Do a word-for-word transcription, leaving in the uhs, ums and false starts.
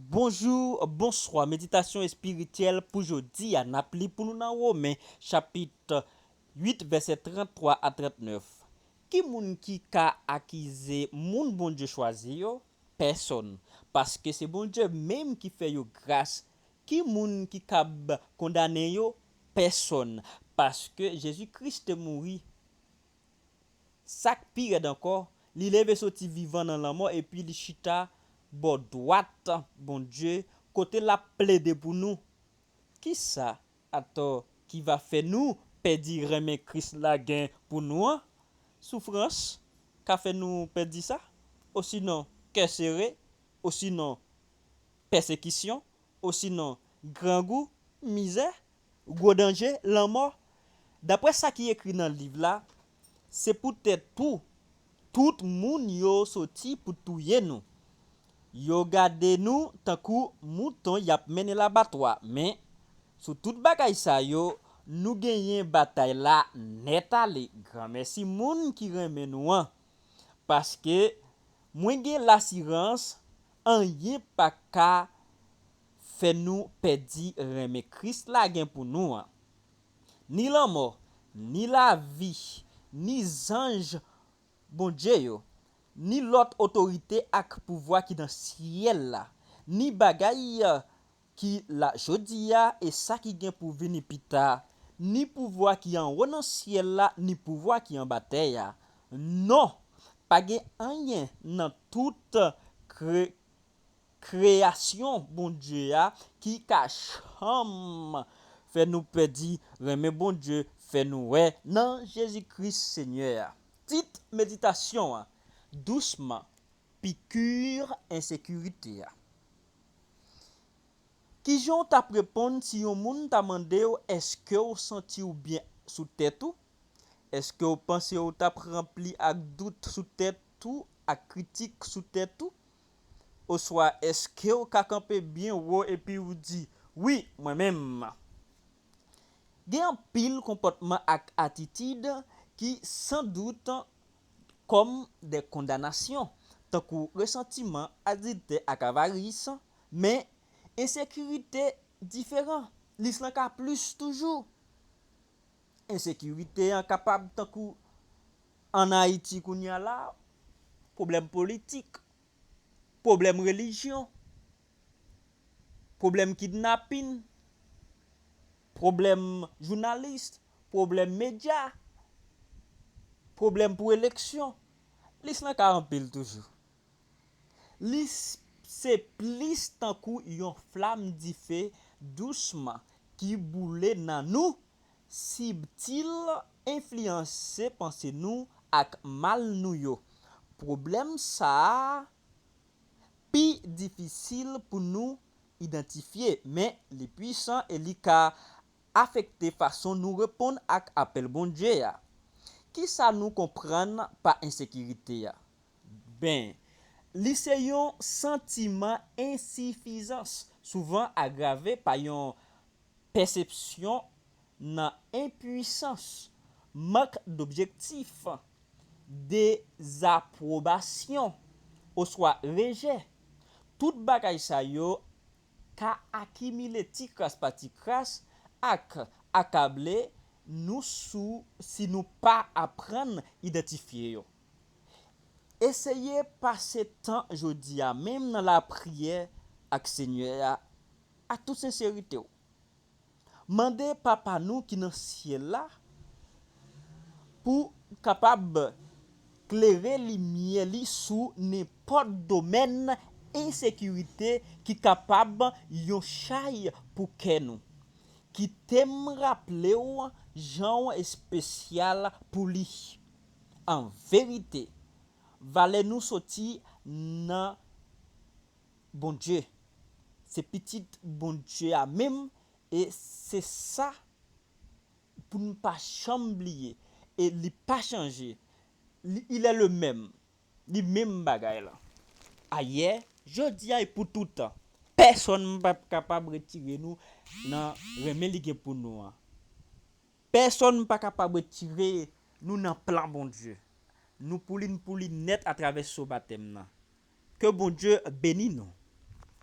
Bonjou, bonswa. Meditasyon espirityèl pou jodi a, n ap li pou nou nan Women, chapit uit, vèsè tranntwa a trantnèf. Ki moun ki ka akize moun Bondye chwazi yo? Pèsonn. Paske se Bondye menm ki fè yo gras. Ki moun ki kab kondane yo? Pèsonn. Paske Jezi Kris te mouri. Sa k pi rèd ankò, li leve soti vivan nan lanmò epi li chita bò dwat Bondye, kote l ap plede pou nou. Kisa atò ki va fè nou pèdi renmen Kris la gen pou nou an? Soufrans ka fè nou pèdi sa? Osinon, kè sere? Osinon, pèsekisyon? Osinon, grangou, mizè, gwo danje, lanmò? Daprè sa ki ekri nan liv la, se poutèt ou tout moun yo soti pou touye nou. Yo gade nou tankou mouton y ap mennen labatwa, men sou tout bagay sa yo, nou genyen batay la nèt ale. Granmèsi moun ki renmen nou an, paske mwen gen lasirans anyen pa ka fè nou pèdi renmen Kris la gen pou nou an. Ni lanmò, ni lavi, ni zanj Bondye yo, ni lòt otorite ak pouvwa ki nan syèl la, ni bagay ki la jodi a e sa ki gen pou vini pita, ni pouvwa ki anwo nan syèl la, ni pouvwa ki anba tè a. Non, pa gen anyen nan tout kre-, kreyasyon Bondye a ki ka janm fè nou pèdi renmen Bondye fè nou wè nan Jezi Kris Senyè a. Tit meditasyon an, dousman, pikir ensekirite a. Kijan w t ap reponn si yon moun ta mande w èske w santi w byen sou tèt ou? Èske w panse w t ap ranpli ak dout sou tèt ou, ak kritik sou tèt ou? Oswa èske w ka kanpe byen wo epi w di, "Wi, mwen menm"? Gen anpil konpòtman ak atitid ki, san dout, kòm de kondanasyon, tankou resantiman, adiltè ak avaris, men ensekirite diferan. Lis lan ka plis toujou. Ensekirite an kapab tankou ann Ayiti kounye a la, pwoblèm politik, pwoblèm relijyon, pwoblèm kidnapin, pwoblèm jounalis, pwoblèm medya, pwoblèm pou eleksyon. Lis lan ka anpil toujou. Li s-, se plis tankou yon flam dife dousman ki boule nan nou, sibtil, enfliyanse panse nou ak mal nou yo. Pwoblèm sa a pi difisil pou nou idantifye, men li pwisan e li ka afekte fason nou reponn ak apèl Bondye a. Kisa nou konprann pa ensekirite a? Ben, li se yon santiman ensifizans, souvan agrave pa yon pèsepsyon nan enpwisans, mank dobjektif, dezapwobasyon, oswa rejè. Tout bagay sa yo ka akimile tikras pa tikras ak akable nou sou, si nou pa aprann idantifye yo. Eseye pase tan jodi a menm nan lapriyè ak Senyè a, ak tout senserite w. Mande Papa nou ki nan syèl la pou kapab klere limyè li sou nenpòt domèn ensekirite ki kapab yon chay pou kè nou. Kite m raple w jan w espesyal pou li. An verite, valè nou soti nan Bondye. Se pitit Bondye a menm, e se sa pou n pa janm bliye. E li pa chanje. Li, il est le même. Li menm bagay la. Ayè, jodi a e pou toutan. Pèsonn p ap kapab retire nou nan renmen li gen pou nou an. Pèsonn pa kapab retire nou nan plan Bondye. Nou pou li, n pou li nèt atravè so batèm nan. Ke Bondye beni nou.